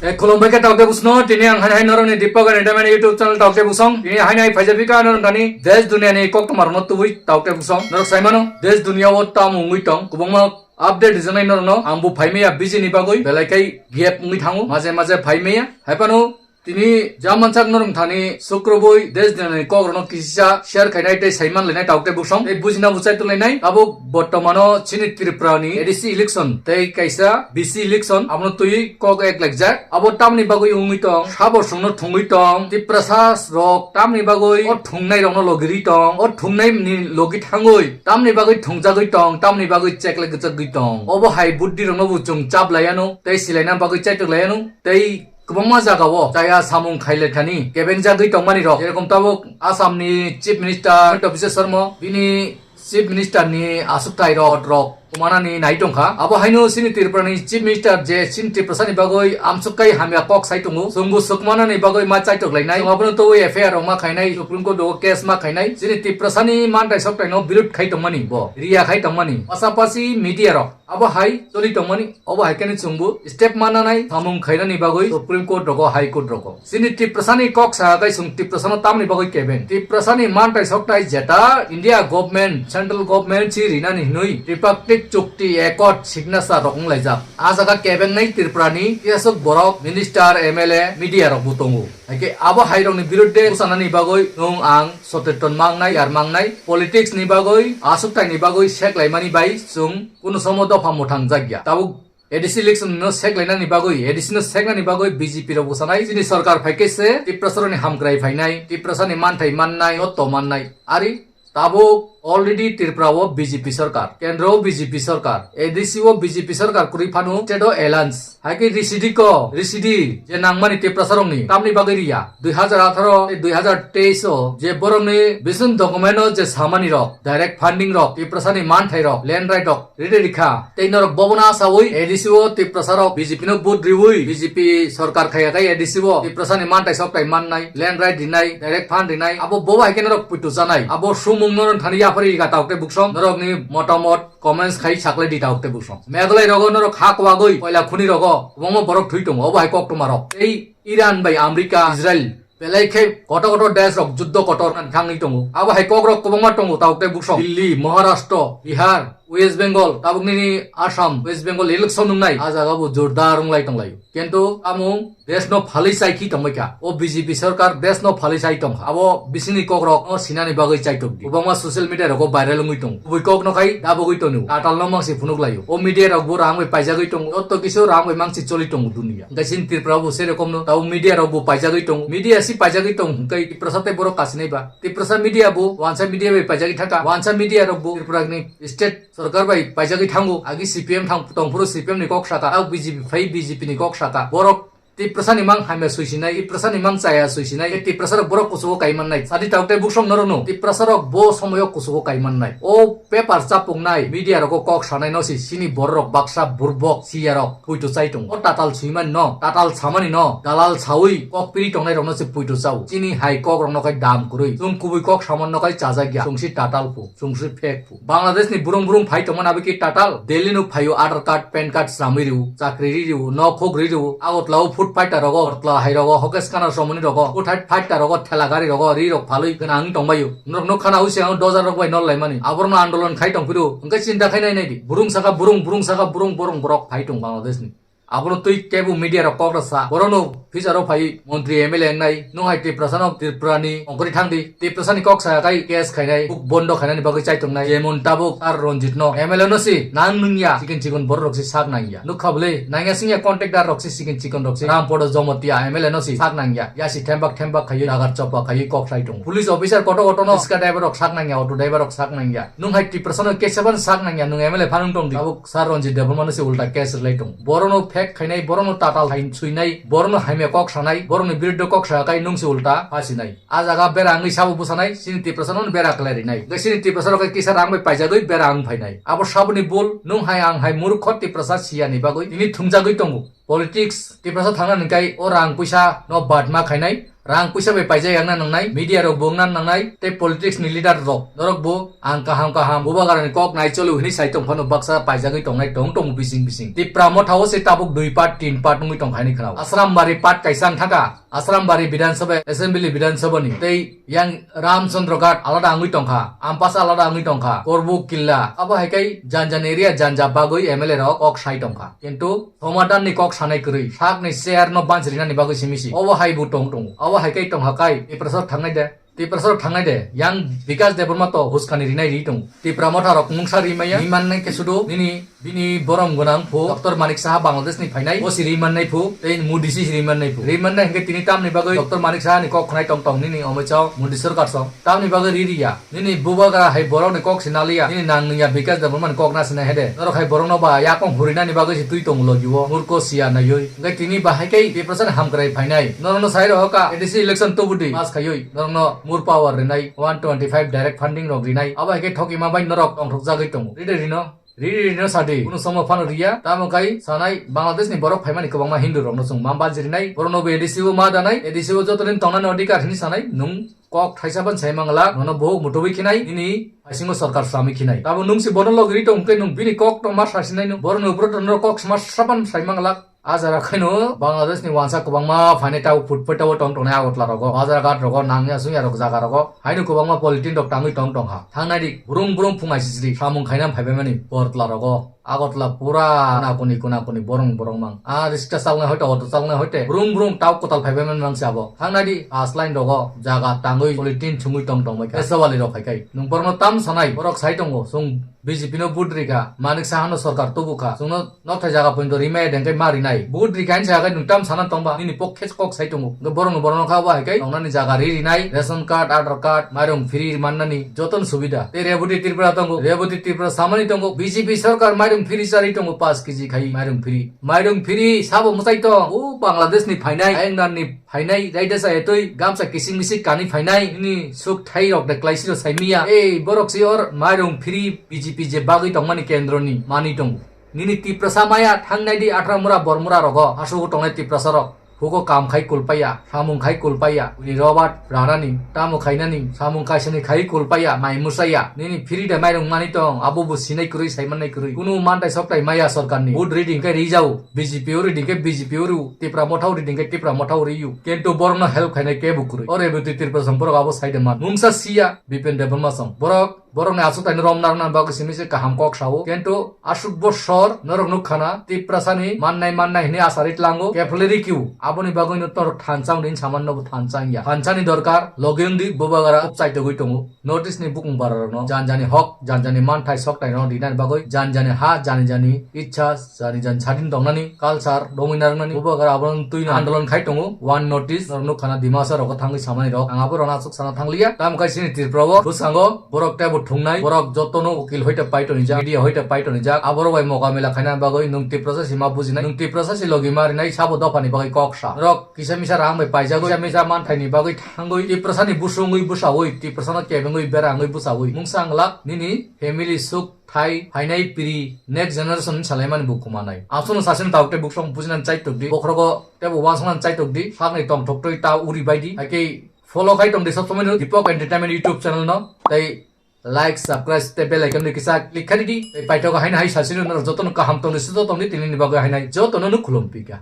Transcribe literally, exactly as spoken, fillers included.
E khulumbai khe taukte busno, tini ang hai hai norokni Deepak Entertainment YouTube channel taukte busong. Tini hai hai phaijapika norok thani desh duniani koktwma rokno tubui taukte busong. Norok saimano, desh dunia o tamo wngwi tong, kwbangma update rijwnai norokno. Ang bo phaimaya busy ni bagwi, belai khai gap wngwi thango, maje maje phaimaya. Haipano tini jamansak norok thani sukrubui desh duniani kokrokno kisisa share khainai tei saiman lainai taukte busong. Tei bujina buchai tonglainai. Abo Bortomano chini Tripura ni A D C election tei kaisa B C election, abono twi kok ek lekjak. Abo tamni bagwi wngwi tong, sabo songno thungwi tong, Tiprasa rok tamni bagwi o thungnai rokno logirwi tong, o thungnai ni logi thangwi tamni bagwi thungjagwi tong, tamni bagwi chekle gwchagwi tong. Obo hai buddhi rokno bo chwng chap laiano tei silaina bagwi chaitok laiano tei kwbangma jagao chaya samung khaile thani kebengjagwi tongmani rok, jerokom tabuk Assam ni Chief Minister Himanta Biswa Sarma, bini Chief Minister ni aswktai rok rok kumanani nai tongkha. Abo haino chini Tripura ni Chief Minister je chini Tiprasa ni bagwi amswk kai hamya kok sai tongo. Chwngbo swkmanani bagwi ma chaitok lainai. Chwng abono twi F I R rok ma khainai, Supreme Court o case ma khainai. Chini Tiprasa ni mantai soktai no birud khai tongmani bo. Riya khai tongmani. Pasapasi media rok abo hai choli tongmani. Obo hai khe chwngbo step mananai samung khainani bagwi Supreme Court rogo, High Court rogo. Chini Tiprasani kok sa kai chwng Tiprasano tamni bagwi kebeng. Tiprasani mantai soktai jeta India government, central government si rinani hinwi tripartite chukti accord signature rok wnglaijak. A jaga kebengnai Tripurani tiyaswk borok, minister, M L A, media rokbo tongo. Haikhe abo hairokni birudde bwsanani bagwi nwng ang soteton mangnai, yar mangnai, politics ni bagwi, aswktai ni bagwi seklaimani bai chwng kunu somo dopha mwthang jakya. Tabuk A D C election no seklainani bagwi, A D C no seknani bagwi B J P rok bwsanai chini sorkar phaikhe se Tiprasaroni hamkrai phainai, Tiprasani manthai mannai, jotto mannai. Ari tabuk already Tripura o B J P sorkar, kendro o B J P sorkar, A D C o B J P sorkar kwrwi phano state o alliance. Haikhe risidi ko, risidi je nangmani Tiprasarokni tamni bagwi riya. Dui hazar atharo tei dui hazar teis o je borokni vision document o je samani rok, direct funding rok, Tiprasani manthai rok, land right rok, ride rikha. Tei norok bobono asawi A D C o Tiprasarok B J P no vote riwi B J P sorkar khaiya khai A D C o Tiprasani manthai soktai mannai, land right rinai, direct fund rinai. Abo bobo hai khe norok puitu chanai. Abo sumung norok thani yaphari rika tauk tei buksong. Norokni motamot comments khai saklai di tauk tei buksong. Meghalaya rogo norok ha kwagwi koila khuni rogo kwbangma borok thwi tongo. Obo hai koktwma rok. Tei Iran bai America, Israel belai khe kotor kotor desh rok juddo kotor thangwi tongo. Abo hai kok rok kwbangma tongo, tauk tei buksong. Delhi, Maharashtra, Bihar, West Bengal, tabuk nini Assam, West Bengal election wngnai, a jaga bo jordar wnglai tonglaio. Kintu amung desh no phalwi chai khi tongbai kha. O B J P sorkar desh no phalwi chai tong kha. Abo bisingni kok rok no sinani bagwi chai tok di. Kwbangma social media rogo viral wngwi tongo. Kubui kok no khai dabogwi tongo. Tatal no mangsi phunuk laio. O media rok bo rang bai paijagwi tongo. Jotto kisu rang bai mangsi choli tongo dunia. Hwnkhe chini Tripura bo se rokom no, tabo media rok bo paijagwi tongo. Media si paijagwi tong hwnkhe Tiprasa tei borok kasinai ba. Tiprasa media bo wansa media bai paijagwi thangkha. Wansa media rok bo Tripura ni state sorkar bai paijagwi thango. Agi C P M thang tongphuru C P M ni kok saka. Tabo B J P phai B J P ni kok saka. Borok Tiprasa ni mang hamya suisinai, Tiprasa ni mang chaya suisinai, Tiprasa rok borok kuchugo kaimannai. Sadi tauk tei buksong norokno Tiprasa rok bo somoyo kuchugo kaimannai. O paper chapuknai, media rogo kok sanai no si, sini borok baksa burbok siya rok puitu chai tongo. O tatal suimani no, tatal samani no, dalal sawi kok piri tongnai rokno se puitu chao. Chini hai kok rokno khai dam kwrwi. Chwng kubui kok saman no khai chajak ya. Chwng si tatal phu, chwng si phek phu. Bangladesh ni burung burung phai tongmani abo ki tatal. Delhi no phaio Aadhaar card, pan card samwi rw, chakri ri rw, nok hok ri rw. Agartala o food fighter rogo, Agartala hai rogo, hoke scanner somoni rogo, food fight-, fighter rogo, thela gari rogo, ri rok phalwi gwnang tongbaio. Norok no khana usi ang dojar rok bai nol laimani. Aborno andolon khai tongphiro. Hwnkhe chinta khai nai nai di. Burung saka burung, burung saka burung, borong borok phai tong Bangladesh ni. Abono twi kebo media rok kok rw sa. Borokno future o phai montri M L A wngnai. Nwng hai Tiprasa no Tripura ni ongkori thang di. Tiprasa ni kok sa kai case khainai. Buk bondo khainani bagwi chai tongnai. Jemon tabuk ar Ranjit no M L A no si nang nung ya. Chikon chikon borok rok si sak nang ya. Nukha bwle nang ya sing ya contractor rok si chikon chikon rok si. Rampodo Jomotia M L A no si sak nang ya. Ya si thembak thembak khaiwi dagar chopha khaiwi kok sai tongo. Police officer koto koto no riska driver rok sak nang ya, auto driver rok sak nang ya. Nwng hai Tiprasa no kesabano sak nang ya, nwng M L A phanung tong di. Tabuk Sir Ranjit Debbarma no se ulta case rwlai tongo. Borono fake khainai, borono tatal hai suinai, borono hamya kok sanai, boroni biruddo kok sa kai nwng se ulta phasinai. A jaga bera wngwi sabo bwsanai, chini Tiprasa no bera kwlai rinai. Hwnkhe chini Tiprasa rok kisa rang bai paijagwi bera wng phainai. Abo saboni bul, nwng hai ang hai murukho Tiprasa siyani bagwi tini thumjagwi tongo. Politics, Tiprasa thangna hwnkhe o rang puisa no badma khainai. Rang puisa bai paijak yakna nangnai, media rok bo wngna nangnai, tei politics ni leader rok norok bo ang kaham kaham bubagra ni kok nai cholo hinwi sai tong phano baksa paijagwi tongnai tong tongo bising bising. Tipra Motha o se tabuk dui part, tin part wngwi tong khaini khwnao. Asrambari part kaisa wng thangkha, Asrambari Bidhan Sabha, Assembly Bidhan Sabha ni, tei yang Ramchandra Ghat alada wngwi tongkha, Ampasa alada wngwi tongkha, Korbuk Killa, abo hai khe janja ni area janja bagwi M L A rok kok sai tongkha. Kintu somadhan ni kok sanai kwrwi, sak ni chair no banchi rinani bagwi simi si. Obo hai bo tong tongo. Obo hai khe tong hakai, Tiprasa thangnai de. Tiprasa thangnai de. Yang Bikash Debbarma to huskani rinai ri tongo. Tipra Motha rok mungsa ri maya. Ri mannai khe sudu nini bini borom gwnang phu Doctor Manik Saha Bangladesh ni phainai. Bo si ri mannai phu. Tei Modi si ri mannai phu. Ri mannai hingke tini tamni bagwi Doctor Manik Saha ni kok khnai tong tong nini Amit Shah, Modi sarkar song. Tamni bagwi ri ri ya. Nini bubagra hai borok ni kok se naliya, nini nang nungya Bikash Debbarma ni kok na sinai hede. Norok hai borok no ba yakung hurinani bagwi se twi tongo logi o, murko siya naiwi. Hingke tini bahai kei Tiprasa ni hamkrai phainai. Norok no sai roho ka A D C election tubudi pass khaiwi. Norok no more power rinai, one twenty five direct funding rok rinai. Abo hai kei thok ima bai norok tongthok jagwi tongo. Ride rino, ride rino sadi. Kunu somo phano riya. Tamo kai sanai Bangladesh ni borok phaimani kwbangma Hindu rok no chwng ma banjiri nai. Borok no bo A D C o ma danai. A D C o joto din tongnani odhikar hini sanai. Nung kok thaisa ban sai mangala, nono bo mutubi khinai, nini haisingo sarkar swami khinai. Tabo nung si bono logiri tong khe nung bini kok tong ma sasinai nung. Boroni upro tong kok sma saban sai mangala. A jara khaino Bangladesh ni wansa kwbangma phainai tabo phut phut tabo tong tongnai Agartala rogo, Bazar Ghat rogo, nangya sungya rok jaga rogo. Haino kwbangma polythene rok tangwi tong tong ha. Thangnai di, burung burung phung aisisri, samung khainam phaibai mani Agartala rogo. Agartala pura kona koni, kona koni, borong borong mang. A riksha chalnai hoite, auto chalnai hoite, brung brung tau kwtal phaibai mani mang se abo. Thangnai di, as line rogo, jaga tangwi, polythene chumui tong tong bai kha. Pesawali rok hai kai. Nung borokno tam sanai, borok sai tongo, chwng B J P no vote rikha, Manik Saha no sarkar tubu kha. Chwngno nokthai jaga pointo rimaya dengkai ma rinai. Vote rikha hinsa hai nung tam sana tongba, nini pokhe kok sai tongo. Hwnkhe borokno borokno kha bo hai kai, tongnani jaga ri rinai, ration card, Aadhaar card, mairung free mannani, jotono subida. Tei Reboti Tripura tongo, Reboti Tripura samani tongo, B J P sarkar mairung free chari tongo, paanch K G khai mairung free. Mairung free sabo mwchai tong, o Bangladesh ni phainai, ayang dan ni phainai, raida sa etoi, gamsa kising misik kani phainai, nini suk thai rok de klaisi ro sai miya. Ei, borok si or mairung free B J P je bagwi tongmani kendro ni mani tongo. Nini Tiprasa maya thangnai di Athra mura Bormura rogo, asugo tongnai Tiprasa rok. Hugo kam khai kulpaiya, samung khai kulpaiya, uni Robert ranani, tamo khainani, samung kaisani khai kulpaiya, mai musaiya. Nini free de mairung mani tong, abo bo sinai kwrwi, sai mannai kwrwi. Kunu mantai soktai maya sarkar ni. Vote reading khe rijao, B J P o reading khe B J P o ru, Tipra Motha o reading khe Tipra Motha o riyu. Kintu borokno help khainai kebo kwrwi. O Reboti Tripura song borok abo sai de man. Mungsa siya, Bipen Debbarma song. Borok Borokni aswk taino rom narwkna bagwi simi se kaham kok sao. Kintu aswk bosor norok nukha na, Tiprasani mannai mannai hwnwi asari tlango, kephilwi rikhiu. Aboni bagwino norok thansa wngdi hinwi saman nobo thansa wngya. Thansani dorkar, logi wngdi bubagra upchaitogwi tongo. North East ni bukung bararokno janjani hok, janjani manthai soktaino rinani bagwi, janjani ha, jani jani ichha, jani jani sadin tongnani, culture romwi narwknani, bubagra abono twino andolon khai tongo. One North East, norok nukha na Dimasa rogo thangwi samani rok. Ang aborokno aswk sana thangliya. Tamo khai chini Tripura o bwskango borok teibo thungnai, borok jotono ukil hoite pai tonijak, media hoite pai tonijak. Aborok bai mokamila khaina bagwi nwng Tiprasa si ma bujinai, nwng Tiprasa si logi ma rinai, sabo dophani bagwi kok sa. Norok kisa misa rang bai paijagwi, kisa misa manthaini bagwi thangwi, Tiprasani busungwi bwsawi, Tiprasano kebengwi berangwi bwsawi. Mungsa wng lak nini family suk thai phainai piri next generation salaimani bo kumanai. Aswkno sasino tabuk tei buksong bujinani chaitok di. Bokhorogo teibo uansuknani chaitok di. Sakni tongthok twi ta uri bai di. Hai khe follow khai tong di sob somoi no Deepak Entertainment YouTube channel no. Tei like, subscribe tei bell icon ni kisa click khai di. Tei paithogo haino hai sasino norok jotono kaham tong di, sudo tong di, tini ni bagwi hainai jotono no khulum pika.